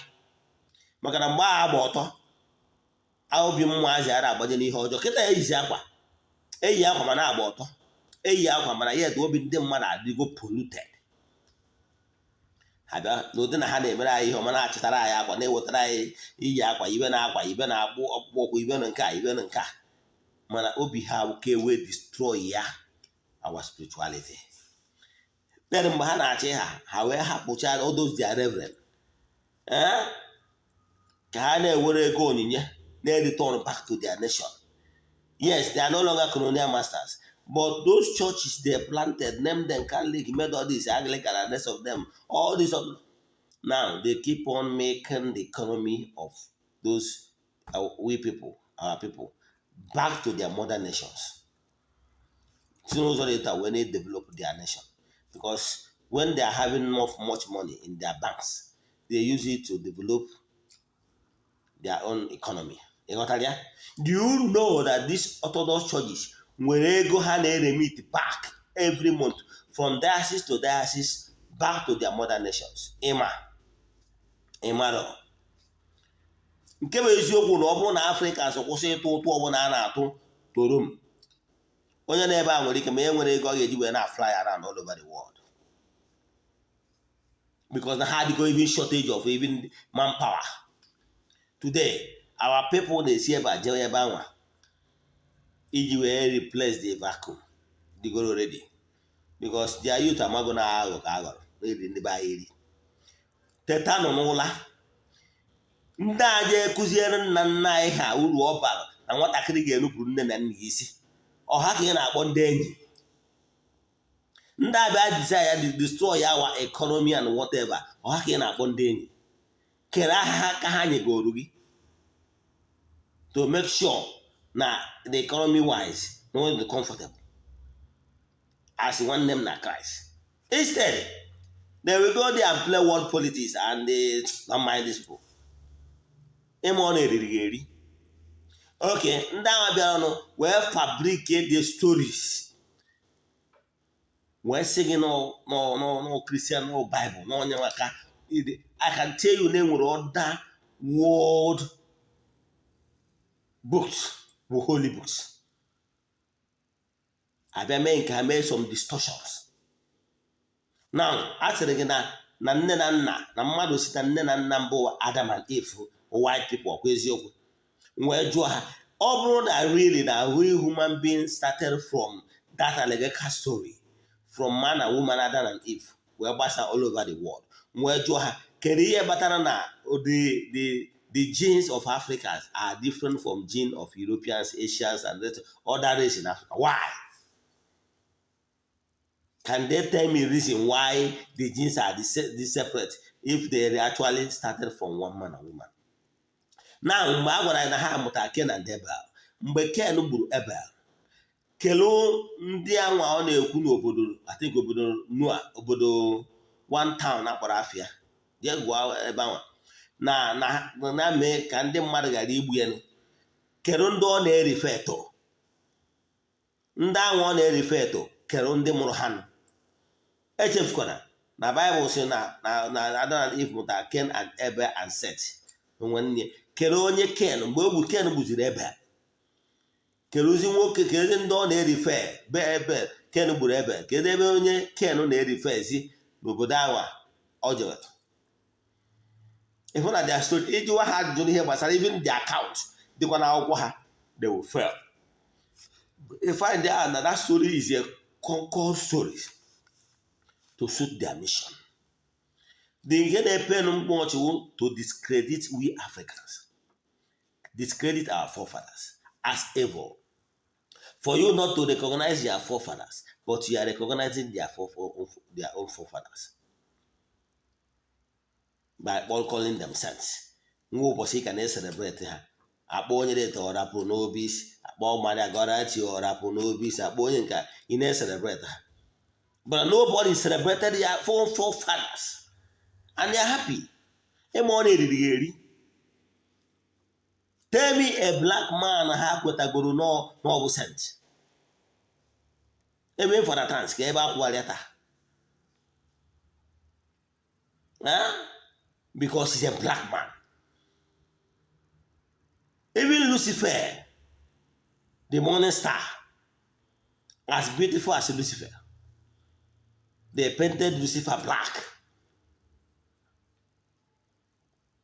maka na mgbe agha gba ọtọ, obi ụmụazị ara agbaje n'ihe ọjọọ. Kịta eyizi akwa, eyi akwa ma na-agba ọtọ, eyi akwa, mana yet obi ndị mmadụ adịgo polluted. Ha bịa n'ụdị na ha na-emere anyị ihe ọma, na-achịtara anyị akwa, na-ewetara anyị iyi akwa, ibe na akwa, ibe na-akpụ ọkpụkpọ ụkwụ, ibe na nke a, ibe na nke a, mana obi ha ka ewe destroy ya our spirituality. Then mgbe ha na-achị ha, ha wee hapụcha all those their reverend, ka ha na-ewere ego onyinye na-return back to their nation. Yes, they are no longer colonial masters, but those churches they planted, name them Catholic, Methodist, Anglican and rest of them, all these, now they keep on making the economy of those we people, our people, back to their mother nations. Si n'ụzọ dị taa when they develop their nation, because when they are having more, much money in their banks, they use it to develop their own economy. Ị ghọtara ya? Do you know that these Orthodox churches nwere ego ha na-eremit back every month from diocese to diocese back to their mother nations? Ịma ịmarọ nke bụ eziokwu na ọ bụrụ na Afrịka so kwụsị ịtụ ụtụ ọbụla a na-atụ to Rome, onye na-ebe a nwere ike ma e nwere ego ọ ga-eji wee na-fly around all over the world, because na ha adịgo even shortage of even manpower. Today our people na-esi ebe a jee ebe anwa iji wee replace the vacuum dịgoro already, because their youth amago na aghọ ka aghọrọ na-eri ndị be anyị eri. Teta nọ n'ụla. Ndị a je kụziere nna nna anyị ha uru ọ bara na nwatakịrị ga-enupụrụ nne na nna ya isi, ọha ka ị na-akpọ ndị enyi. Ndị abịa desire ya destroy our economy and whatever, ọha ka ị na-akpọ ndị enyi. Kere aha ha ka ha nyegoro gị to make sure na the economy wise na ọ dị comfortable as nwanne m na Christ. Instead, they will go there and play world politics and they don't mind these people. Ịma ọ na-eriri gị eri. Okay, ndị agha bịaranụ wee fabricate the stories wee sị gị nọ Christian, nọ Bible, na onye maka. I can tell you na enwere other world books bụ holy books, abịa mee nke ha, mee some distortions. Now, a sịrị gị na nne na nna na mmadụ si na nne na nna mbụ, Adam and Eve, white people. Ọkwa eziokwu? Wee jụọ ha, ọ bụrụ na really na we human beings started from that allegorical story from man and woman, Adam and Eve, wee gbasa all over the world, wee jụọ ha, kedu ihe kpatara na the genes of Africans are different from gene of Europeans, Asians and other race in Africa? Why? Can they tell me reason why the genes are the separate if they actually started from one man and woman? Now, mgbe a gwara anyị na ha mụtara Cain and Abel, mgbe Cain gburu Abel, kelee ndị anwa ọ na-ekwu n'obodo, I think obodo Noah, obodo one town akpọrọ afịa, jee gụọ ebe anwa na mee ka ndị mmadụ ghara igbu ya. Kedu ndị ọ na-erife eto? Ndị anwa ọ na-erife eto, kedu ndị mụrụ ha nụ? Echefukwana na Baịbụl sị na Adam and Eve mụtara Cain and Abel and Seth nwanne. Kere onye Ken mgbe o gbu Ken gbuziri Abel, keruzi nwoke, kedu ndị ọ na-erife be Abel? Ken gburu Abel, kedu ebe onye Ken na-erife ezi n'obodo ahụ ọ jere? Ịhụ na their story, ịjụwa ha ajụjụ n'ihe gbasara even the account dịkwa n'akwụkwọ ha, they will fail. You find out that that story is a concord story to suit their mission. The ihe na-epe mkpọchị to discredit we Africans, discredit our forefathers as evil, for you not to recognize your forefathers, but you are recognizing their own forefathers by calling them saints. Nwa ụbọchị ka na-celebrate ha, akpọ onye deta ọrapụ n'obi isi, akpọ Maria Goretti ọrapụ n'obi isi, akpọ onye nke ị na-celebrate ha, but nobody celebrated their forefathers and they are happy. Ịma ọ na-eriri ya eri. Tell me a black man ha kwetagoro n'ọbụ saint ebe Father Tansi ka ebe akwụgharịa taa, because he's a black man. Even Lucifer, the morning star, as beautiful as Lucifer, they painted Lucifer black.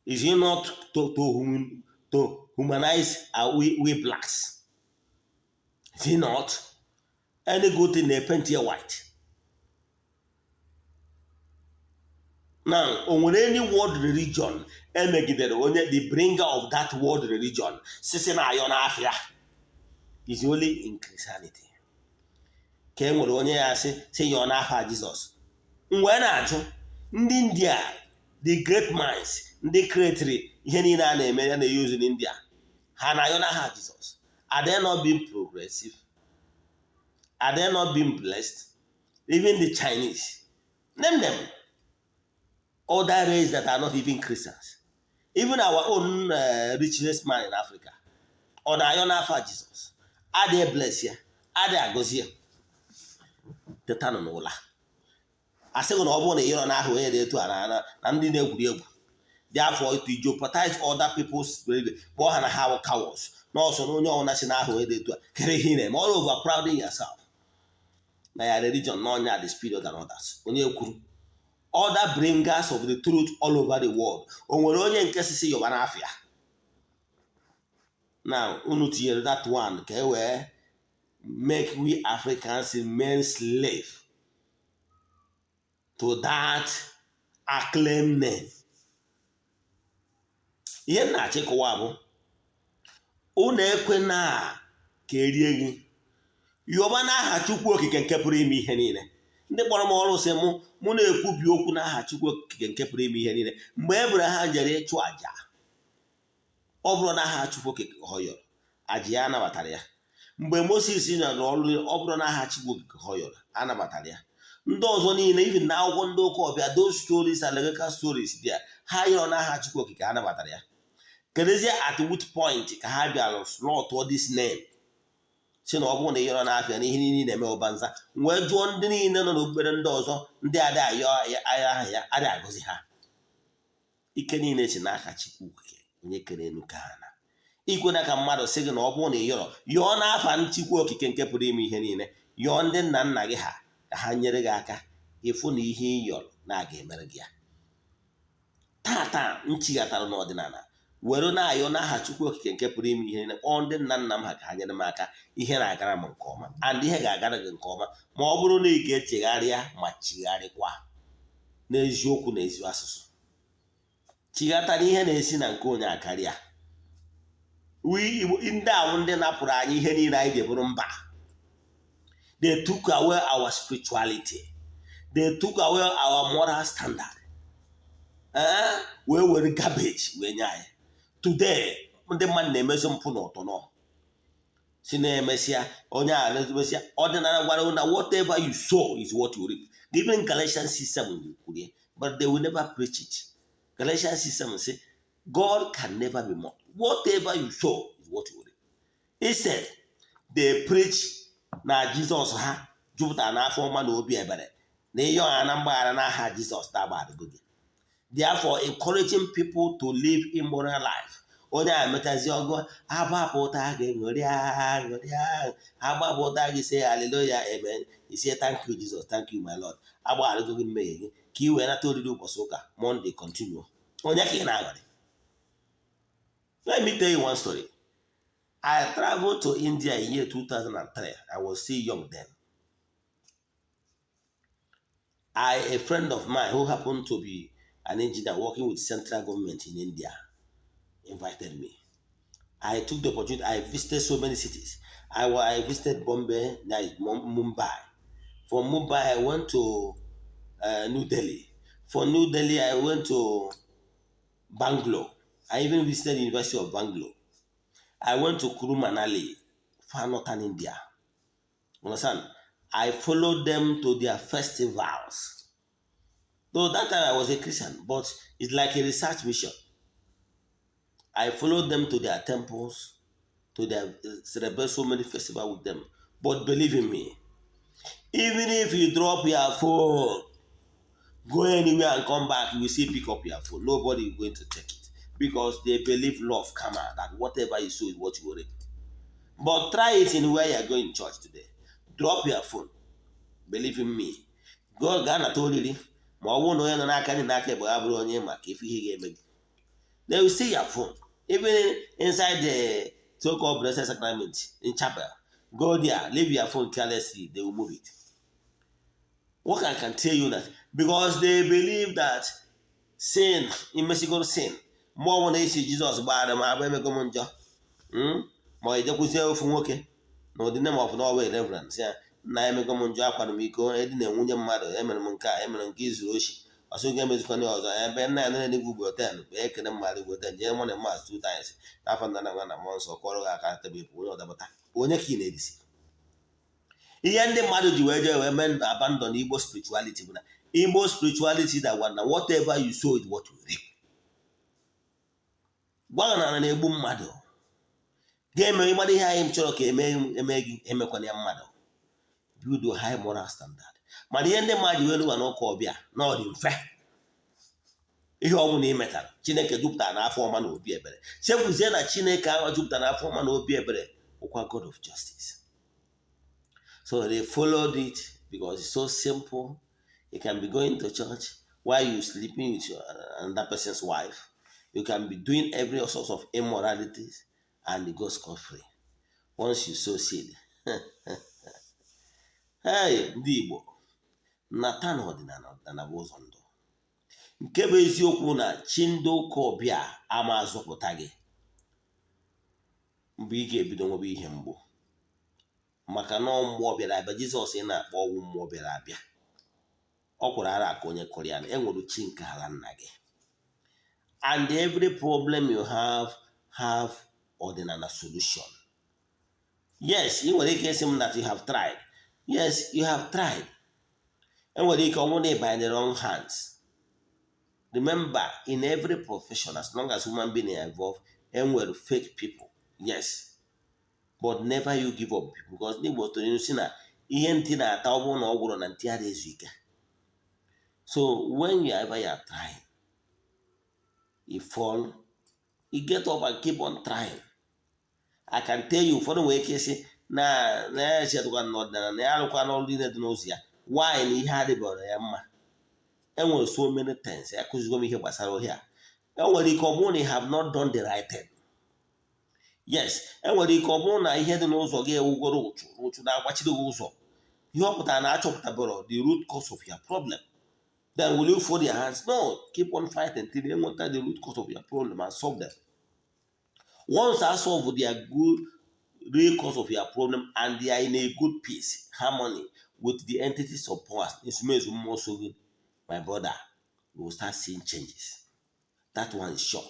Is he not to humanize we blacks? Is he not? Any good thing, they paint here white. Now, o nwere any world religion emegidere onye the bringer of that world religion sisi na ayọ n'afịa? Is only in Christianity ka e nwere onye ya sị si yọọ n'afa Jizọs. M wee na-ajụ ndị India, the great minds, ndị creatiri ihe niile a na-eme ya na-eyuzu n'India, ha na-ayọ n'aha Jizọs? Are they not being progressive? Are they not being blessed? Even the Chinese, name them, other race that are not even Christians, even our own richest man in Africa, ọ na-ayọ n'afa Jizọs? Adịghị bless ya, adịghị agọzi ya. Tetanụ n'ụla. Asịghị na ọ bụrụ na ị nọ n'ahụ onye dị etu a na ndị na-egwuri egwu. Therefore, to jeopardize other people's belief, kpọọ ha na ha wụ cowards, n'ọsọ na onye ọbụla si n'ahụ onye dị etu a kere ihe ị na-eme, all over crowding yourself na ya religion na ọnya the spirit than others. Onye kwuru other bringers of the truth all over the world, o nwere onye nke sisi yọba n'afịa? Now, unu tinyere that one ka e wee make we Africans remain slave to that acclaimed name. Ihe m na-achịkọwa bụ, unu ekwena ka erie gị. Yọba n'aha Chukwu Okike nke pụrụ ime ihe niile. Ndị kpọrọ m ọrụ sị mụ na-ekwubi okwu n'aha Chukwu Okike nke pụrụ ime ihe niile. Mgbe Abraham jere ịchụ àjà, ọ bụrụ n'aha Chukwu Okike ọ yọrọ àjà ya, anabatara ya. Mgbe Moses nọrọ ọrụ, ọ bụrụ n'aha Chukwu Okike ọ yọrọ, anabatara ya. Ndị ọzọ niile, even na akwụkwọ ndị ụka ọbịa, those stories, allegorical stories there, ha yọrọ n'aha Chukwu Okike, anabatara ya. Keduzie at which point ka ha bịara slot this name, si na ọ bụrụ na ị yọrọ n'afịa na ihe niile na-eme ụbanza? Wee jụọ ndị niile nọ n'okpukpere ndị ọzọ, ndị adị ayọ agha aha ya, adị agọzi ha. Ike niile si n'aka Chukwu Okike, onye kere elu ka ha na ikwena ka mmadụ sị gị na ọ bụrụ na ị yọrọ, yọọ n'afa Chukwu Okike nke pụrụ ime ihe niile. Yọọ ndị nna nna gị ha ka ha nyere gị aka ịfụ na ihe ị yọrọ na-aga emere gị ya. Tata nchighatara n'ọdịnala were na-ayọ n'aha Chukwu Okike nke pụrụ ime ihe niile, kpọọ ndị nna nna m ha ka ha nyere m aka, ihe na-agara m nke ọma, and ihe ga-agara gị nke ọma ma ọ bụrụ na ị ga-echegharịa ma chigharịkwa n'eziokwu na ezi asụsụ. Chighatara ihe na-esi na nke onye akarịa. Ndị ahụ ndị napụrụ anyị ihe niile anyị ji bụrụ mba. They took away our spirituality, they took away our moral standard, wee were garbage wee nye anyị. Today ndị mmadụ na-emezi mpụ na ụtọ si na-emesịa onye a na-emesịa. Ọdịnala gwara na whatever you sow is what you reap. Even Galatians 6:7 kwuru ya, but they will never preach it. Galatians 6:7 say God can never be mocked. Whatever you sow is what you reap. Instead, they preach na Jizọs ha jupụtara n'afọ ọma na obi ebere, na ihe ọha na mgbaghara n'aha Jizọs na-agbagharịgo gị, therefore encouraging people to live immoral life. Onye a metazi ọgụ agbapụta gị, ṅụrịa ṅụrịa, agbapụta gị, say hallelujah, amen, isi thank you Jesus, thank you my Lord, agbagharịgo gị mmehie gị ka ị wee nata oriri ụbọchị ụka Monday. Continue. Onye ka ị na-aghọrị? Let me tell you one story. I traveled to India in year 2003. I was still young then. A friend of mine who happened to be an engineer working with central government in India invited me. I took the opportunity. I visited so many cities. I visited Bombay, that is Mumbai. From Mumbai, I went to New Delhi. From New Delhi, I went to Bangalore. I even visited the University of Bangalore. I went to Kulu Manali, far northern India. Understand? I followed them to their festivals. Though that time I was a Christian, but it's like a research mission. I followed them to their temples, to their celebrate so many festivals with them. But believe in me, even if you drop your phone, go anywhere and come back, you will still pick up your phone. Nobody is going to take it because they believe law of karma, that whatever you sow is what you will reap. But try it in where you are going church today. Drop your phone. Believe in me. Go gaa nata oriri, ma ọ bụrụ na onye nọ n'aka nri n'aka ekpe ya bụrụ onye maka ife ihe ga-eme gị. They will see your phone. Even inside the so-called Blessed Sacrament in chapel. Go there, leave your phone carelessly, they will move it. What I can tell you that because they believe that sin, imesigoro sin, mgbe ọ bụla esi Jizọs gbaghara m abụ emego m njọ, ma ọ ejekwuzie ofu nwoke na ụdị name of na ọwa reverend, sị ya nna, emego m njọ, akwara m iko, edina nwunye mmadụ, emere m nke a, emere nke izuru oshi, ọsọ gị emezikwana ya ọzọ. Ebe nna ya nọ n'eluigwe ugboro 10 bụ ekene mmadụ ugboro 10, jee mụ na mass two times n'afọ nna na nwa na mmụọ nsọ, kọrọ gị aka tebụl onye ọdabata. Onye ka ị na-edisi? Ihe ndị mmadụ ji wee jee wee mee abandon Igbo spirituality bụ na Igbo spirituality that one na whatever you sow is what you reap. Gwa na na-egbu mmadụ ga-eme ịgbara ihe anyị chọrọ ka eme eme gị, emekwana ya mmadụ. Build a high moral standard. Mana ihe ndị mmadụ ji wee lụwa n'ụka ọbịa na ọ dị mfe. Ihe ọ bụla ị metara, Chineke jupụtara n'afọ ọma na obi ebere. Chefuzie na Chineke ahụ jupụtara n'afọ ọma na obi ebere bụkwa God of justice. So they followed it because it's so simple. You can be going to church while you sleeping with your another person's wife. You can be doing every sort of immoralities and you go scot free once you sow seed. Hey, ndị Igbo, nnata na ọdịnala, ọdịnala bụ ụzọ ndụ. Nke bụ eziokwu na chi ndị ụka ọbịa ama azọpụta gị mgbe ị ga-ebido nwebe ihe mgbu, maka na ọ mmụọ bịara abịa. Jizọs ị na-akpọ ọgwụ mmụọ bịara abịa, ọ kwụrụ ara ka onye kụrụ ya na enwere chi nke ala nna gị. And every problem you have ọdịnala solution. Yes, ị nwere ike ịsị m that you have tried. Yes, you have tried. Enwere ike ọ bụrụ na ị banye the wrong hands. Remember, in every profession, as long as human being are involved, enwere fake people. Yes, but never you give up, because ndị Igbo toro si na ihe ntị na-ata, ọ bụrụ na ọ gwụrụ na ntị ara ezu ike. So when you ever you are trying, you fall, you get up and keep on trying. I can tell you, ụfọdụ nwere ike ịsị na na ya echetụkwa n'ọdịnala na ya arụkwa n'ọrụ niile dị n'ụzọ ya, why na ihe adịbara ya mma. Enwere so many things akụzigo m ihe gbasara ohia. Enwere ike ọ bụrụ na you have not done the right thing. Yes, enwere ike ọ bụrụ na ihe dị n'ụzọ gị ewugoro ụchụ ụchụ na-agbachiri gị ụzọ. Ihe ọ pụtara na achọpụtabara the root cause of your problem. Then will you fold your hands? No, keep on fighting till you enweta the root cause of your problem and solve them. Once I solve their good real cause of your problem and they are in a good peace, harmony with the entities of powers, ezumezu mmụọ so gị, my brother, you will start seeing changes. That one is sure.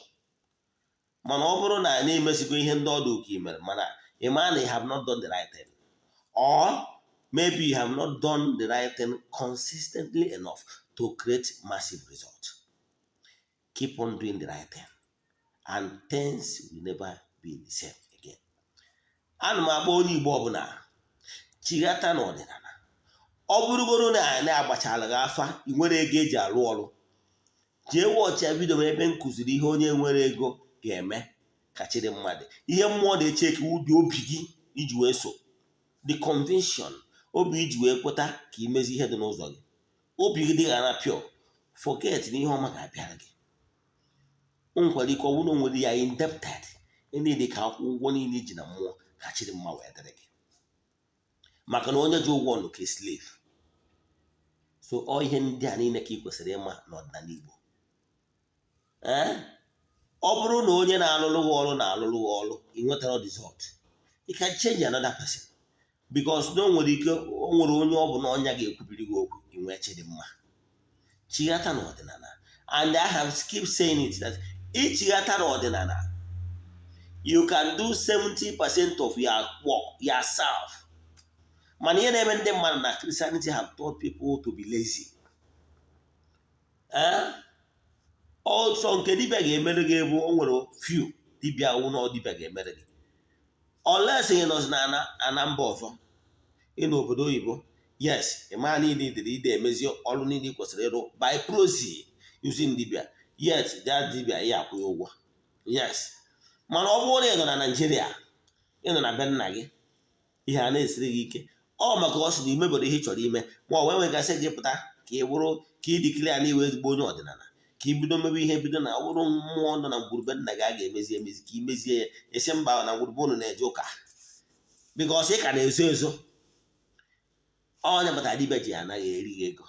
Mana ọ bụrụ na na-emesigo ihe ndị ọdụ ka ị mere, mana ị maa na you have not done the right thing, or maybe you have not done the right thing consistently enough to create massive result, keep on doing the right thing and things will never be the same again. Ana m agba onye Igbo ọbụla chighata n'ọdịnala. Ọ bụrụgoro na a na-agbachala gị afa, ị nwere ego eji arụ ọrụ, jee watch video m ebe m kụziri ihe onye nwere ego ga-eme ka chịrị mmadụ. Ihe mmụọ na-eche ka ụdị obi gị iji wee so the convention, obi iji wee kweta ka imezi ihe dị n'ụzọ gị, obi gị dị na pure, forget na ihe ọma ga-abịara gị. O nwekwara ike ọ bụrụ na o nwere ya indebted ndị dị ka akwụ ụgwọ niile iji na mmụọ ka chịrị mma wee dịrị gị, maka na onye ji ụgwọ nọ ka slave. So ọ ihe ndị a niile ka ị kwesịrị ịma n'ọdịnala Igbo. Ee, ọ bụrụ na onye na-alụlụ gị ọrụ na-alụlụ gị ọrụ, ị nwetara result, you can change another person, because na o nwere ike o nwere onye ọ bụ na ọnya ga-ekwubiri gị okwu ị nwee chidimma. Chighata n'ọdịnala. And I have keep saying it that ichighata n'ọdịnala, you can do 70% of your work yourself. Mana ihe na-eme ndị mmadụ na Christianity have taught people to be lazy. Ee, ọsọ nke dibịa ga-emere gị bụ o nwere few dibịa wụ na dibịa ga-emere gị, unless ị nọzi na ana mba ọzọ, ị n'obodo oyibo. Yes, ị maa niile idere ide emezi ọrụ niile ị kwesịrị ịrụ by proxy using dibịa. Yet that dibịa ya akwụ ya ụgwọ. Yes, mana ọ bụrụ na ị nọ na Naijiria, ị nọ na be nna gị, ihe a na-esiri gị ike, ọ maka ọ sị na imebere ihe ị chọrọ ime, ma ọ wee nwegasị gị pụta ka ị bụrụ ka ị declare na iwe ezigbo onye ọdịnala, ka ị bido mebe ihe, bido na ọ bụrụ mmụọ nọ na ngwurube nna gị a ga-emezi emezi ka ị mezie ya, esi mba na ngwurube unu na-eje ụka, because ị ka na-ezo ezo. Onye kpatara dibịa ji anaghị eri gị ego,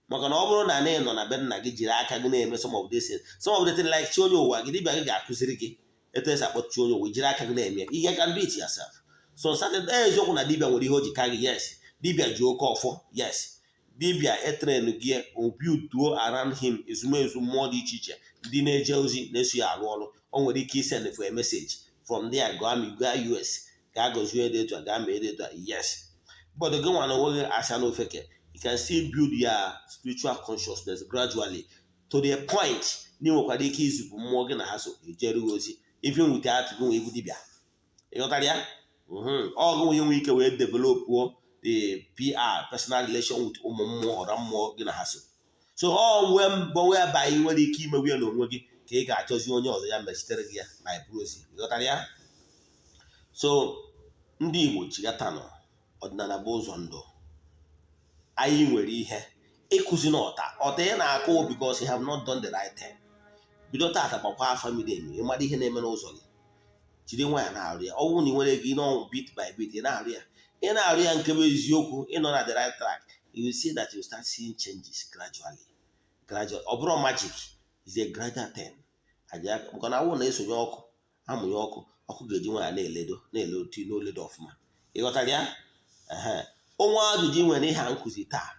maka na ọ bụrụ na ị nọ na be nna gị jiri aka gị na-eme some of this things, some of the things like chi onye ụwa gị, dibịa gị ga-akụziri gị etu esi akpọtụ chi onye ụwa, jiri aka gị na-eme ihe can do it yourself. So certain eziokwu na dibịa nwere ihe o ji ka gị. Yes, dibịa ji oke ọfọ. Yes, dibịa e train gị obi duo around him ezumezu mmụọ dị iche iche ndị na-eje ozi na-eso ya arụ ọrụ. O nwere ike isend for a message from there, gaa gaa US, gaa gọzie dị etu a, gaa mee dị etu a. Yes, but gị nwa na onwe gị asa n'ofeke, you can still build your spiritual consciousness gradually to the point na ị nwekwara ike izipụ mmụọ gị na ha so ejere gị ozi even without gị nwe ibu dibịa. Ịghọtara ya? Ọ gị nwe nwe ike wee develop the PR, personal relation with ụmụ mmụọ, ọra mmụọ gị na ha so. So ọ nwee mbọ whereby ị nwere ike imewe ya n'onwe gị ka ị ga-achọzi onye ọzọ ya mechitere gị ya na proxy. Ịghọtara ya? So ndị Igbo, chigatanụ ọdịnala bụ ụzọ ndụ. Anyị nwere ihe ịkụzi n'ọta ọta ị na-akụ because you have not done the right thing. Bido tata gbakwa afa miri emi, ịmara ihe na-eme n'ụzọ gị, jiri nwayọ na-arụ ya. Ọ bụrụ na ị nwere ego ịnọ bit by bit, ị na-arụ ya, ị na-arụ ya, nke bụ eziokwu, ịnọ na the right track, you will see that you start seeing changes gradually. Gradual, ọ bụrụ magic, is a gradual thing. Aja maka na awụ na-esonye ọkụ, amụnye ọkụ, ọkụ ga-eji nwayọ na-eledo, na-eledo n'oledo ọfụma. Ịghọtara ya? Ehe, onwe ajụjụ ị nwere ihe a nkụzi taa,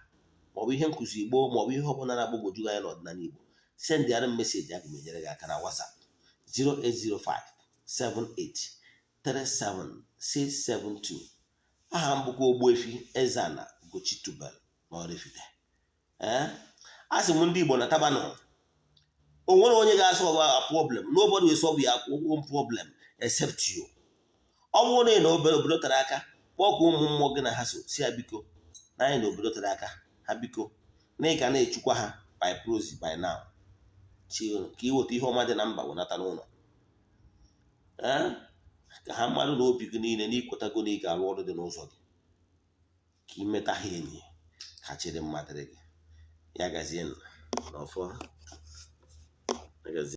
maọbụ ihe nkụzi gboo, maọbụ ihe ọbụla na-agbagwoju gị anya n'ọdịnala Igbo, sendịara m message, aga m enyere gị aka na WhatsApp 0805 78 37672. Aha m bụkwa Ogbuefi Eze-Ana Ugochi tubelu na Oraifite. Ee, a sị m ndị Igbo na tabanụ, o nwere onye ga-asolve our problem. Nobody will solve your own problem except you. Ọ bụrụ na ị na obere obodo tere aka, kpọkwa ụmụ mmụọ gị na ha so, si ya biko, na anyị na obodo tere aka, ha biko, na ị ga na-echukwa ha by proxy by now, chi ka iweta ihe ọma dị na mba wenata n'ụlọ. Ee, ka ha mmadụ na obi gị niile na ikwetago na ị ga-arụ ọrụ dị n'ụzọ gị, ka imeta ha enyi, ka chịrị mma dịrị gị. Ya gazie n'ọfọ, ya gazie.